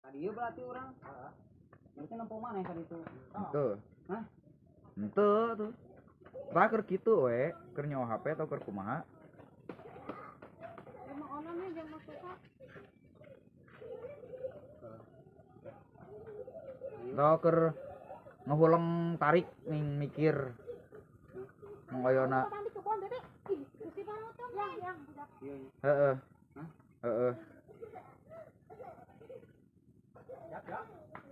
Kadieu berarti urang. Heeh. Berarti nempo maneh ka ditu. Henteu. Hah? Henteu tuh. Tah keur kitu we, keur nyawa HP atau keur kumaha? Emang ono nih jam masuk. Atau keur ngehuleng tarik ning mikir. Mang Oyona. Heeh. Heeh.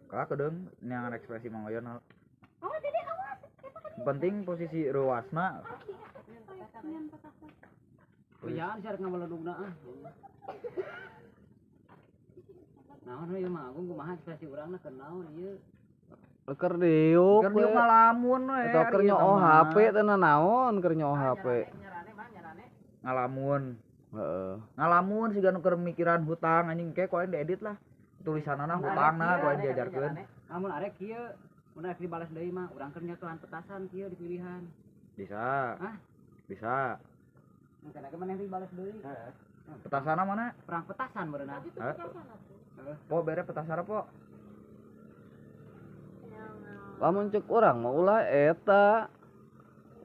Kalah kedeung neangan ekspresi Mang Oyona. Penting posisi ruasna. Oh jangan sih arek ngabaledugna ah. Naon ieu mah Agung kumaha ekspresi urangna keur naon ieu? Keur diuk. Keur diuk ngalamun we. Atau keur nyoo HP teh naon keur nyoo HP. Ngalamun. Heeh. Ngalamun siga nu keur mikiran hutang anjing ke ku aing diedit lah. Tulisanana hutangna ku aing diajarkeun. Lamun arek kieu mun arek dibales deui mah urang keur nyekelan petasan kieu dipilihan. Bisa. Hah? Bisa. Engke ge maneh dibales deui. Heeh. Petasana mana? Perang petasan berenang. Heeh. Po bere petasana po. Lamun cek urang mah ulah eta.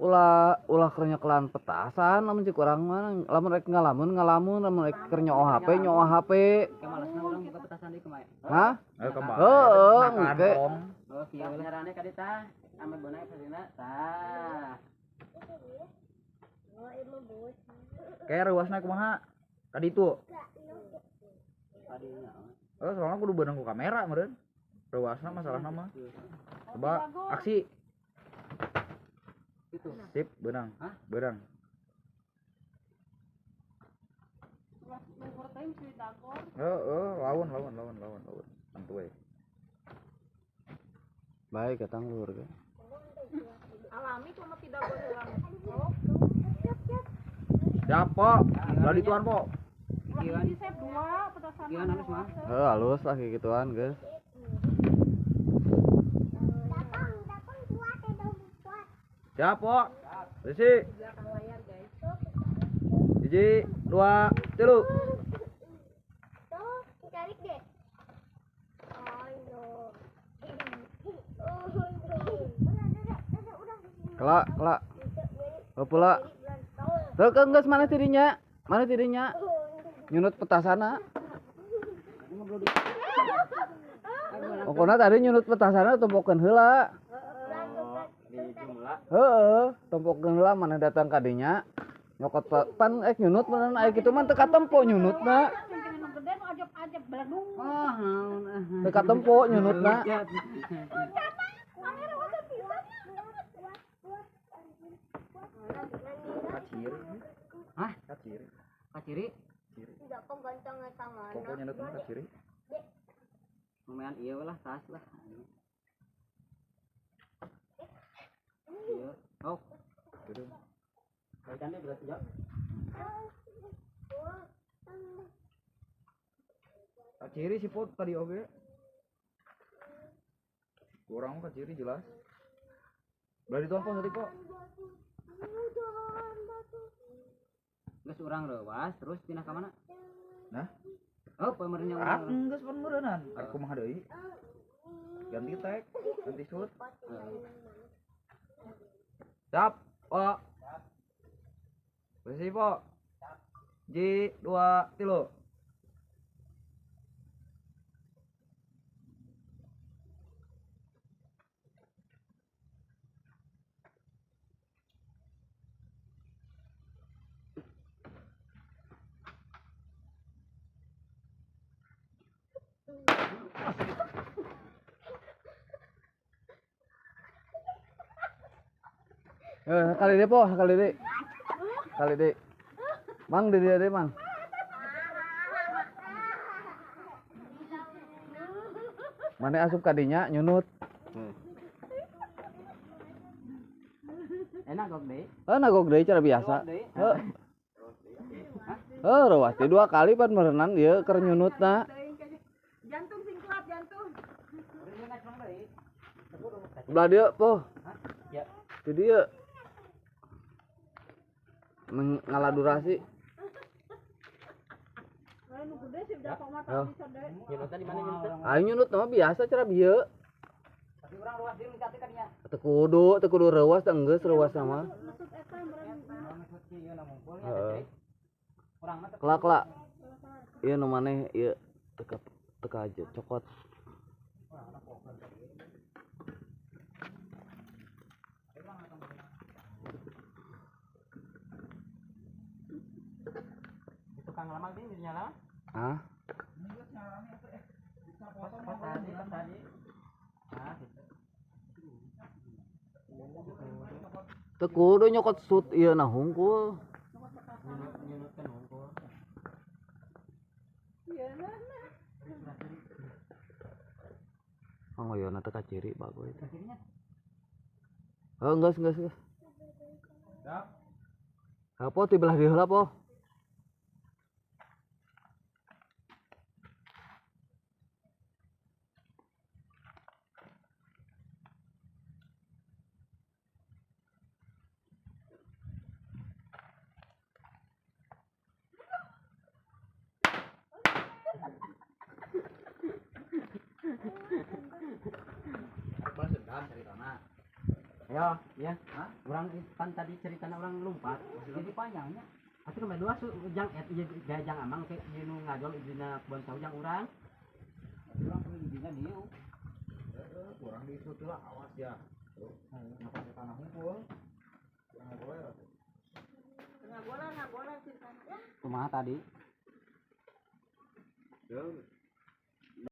Ulah ulah keur nyekelan petasan lamun cek urang mah lamun rek ngalamun ngalamun lamun rek keur nyoo HP nyoo HP. Ke malesna urang buka petasan deui kumaha? Hah? Heeh, Heeh, engke. Oh, kieu nyarane ka dieu tah. Amat beunang pasina tah. Kayak ruasna kumaha? Ka ditu. Kadinya. Oh, soalnya kudu beunang ku kamera meureun. Ruasna masalahna mah. Coba aksi. Itu. Sip, beunang. Hah? Beunang. Heeh, lawan lawan lawan lawan lawan. Tentu we. Baik katang luhur ge. Alami cuma tidak boleh. Siap, Po. Lah dituan, Po. Kieuan. Kieuan halus mah. Heuh, halus lah kayak gituan, geus. Siap, Po. Risi. 1, 2, 3. Tuh, ditarik deh. Kelak, kelak. Oh, pula. Tuh, geus mana tidinya? Mana tidinya? Nyunut petasana. Pokoknya tadi nyunut petasana tompokeun heula. Heeh, tompokeun heula mana datang ka dinya. Nyokot pan nyunut mana aya kitu mah teu katempo nyunutna. Teu katempo nyunutna. Kaciri. Hah? Kaciri. Kaciri? Pokoknya nyunutna kaciri. Lumayan iya lah tas lah. Iya. Oh. Kaitannya berarti ya. Kaciri sih pot tadi oge. Kurang kaciri jelas. Belah dituang po tadi po. Geus urang reuwas terus pindah ka mana? Nah. Oh, pemernya urang. Ah, geus pemereunan. Arek kumaha deui? Ganti tag, ganti shoot. Siap, Po. Bersih, Po. 1, 2, 3. Kali deh po, kali deh. Kali deh. Mang di dia deh, Mang. Mana asup kadinya nyunut. Enak gok deui. Heuh, nagok deui cara biasa. Heuh. Heuh, reuwas teh 2 kali pan meureunan ieu keur nyunutna. Jantung sing kuat jantung. Belah dieu, po. Ya. Di dieu. Ngalah durasi. Nu gede sih udah kok mah tadi sode. Nyunutna di mana nyunutna? Ayo nyunut mah biasa cara bieu. Tapi urang luas deui minta teh ka dinya. Teu kudu reuas teh geus reuas sama. Maksud eta meureun Maksud ieu na ngumpul nya Heeh. teh. Urang mah teu Kelak kelak. Ieu nu maneh ieu teu teu aja cokot. Tukang lama gini nyala. Hah? Pas tadi, pas tadi. Ah, gitu. Teu kudu nyokot sut ieu na hungkul. Nyunutkeun hungkul. Iya nah. Pangoyona teh kaciri bagus itu. Oh, geus geus geus. Apa ti belah dieu heula po? Balas dendam ceritana. Ayo, ya. Urang pan tadi ceritana urang lompat. Jadi panjangnya. Atuh kemarin dua jang et ieu jang amang ke ieu nu ngajol dina kebon saung jang urang. Urang kudu didinya dieu. Heeh, urang di itu lah awas ya. Ngapa tanah hungkul. Jangan boleh. Ngabola ngabola ceritana. Kumaha tadi? Ya,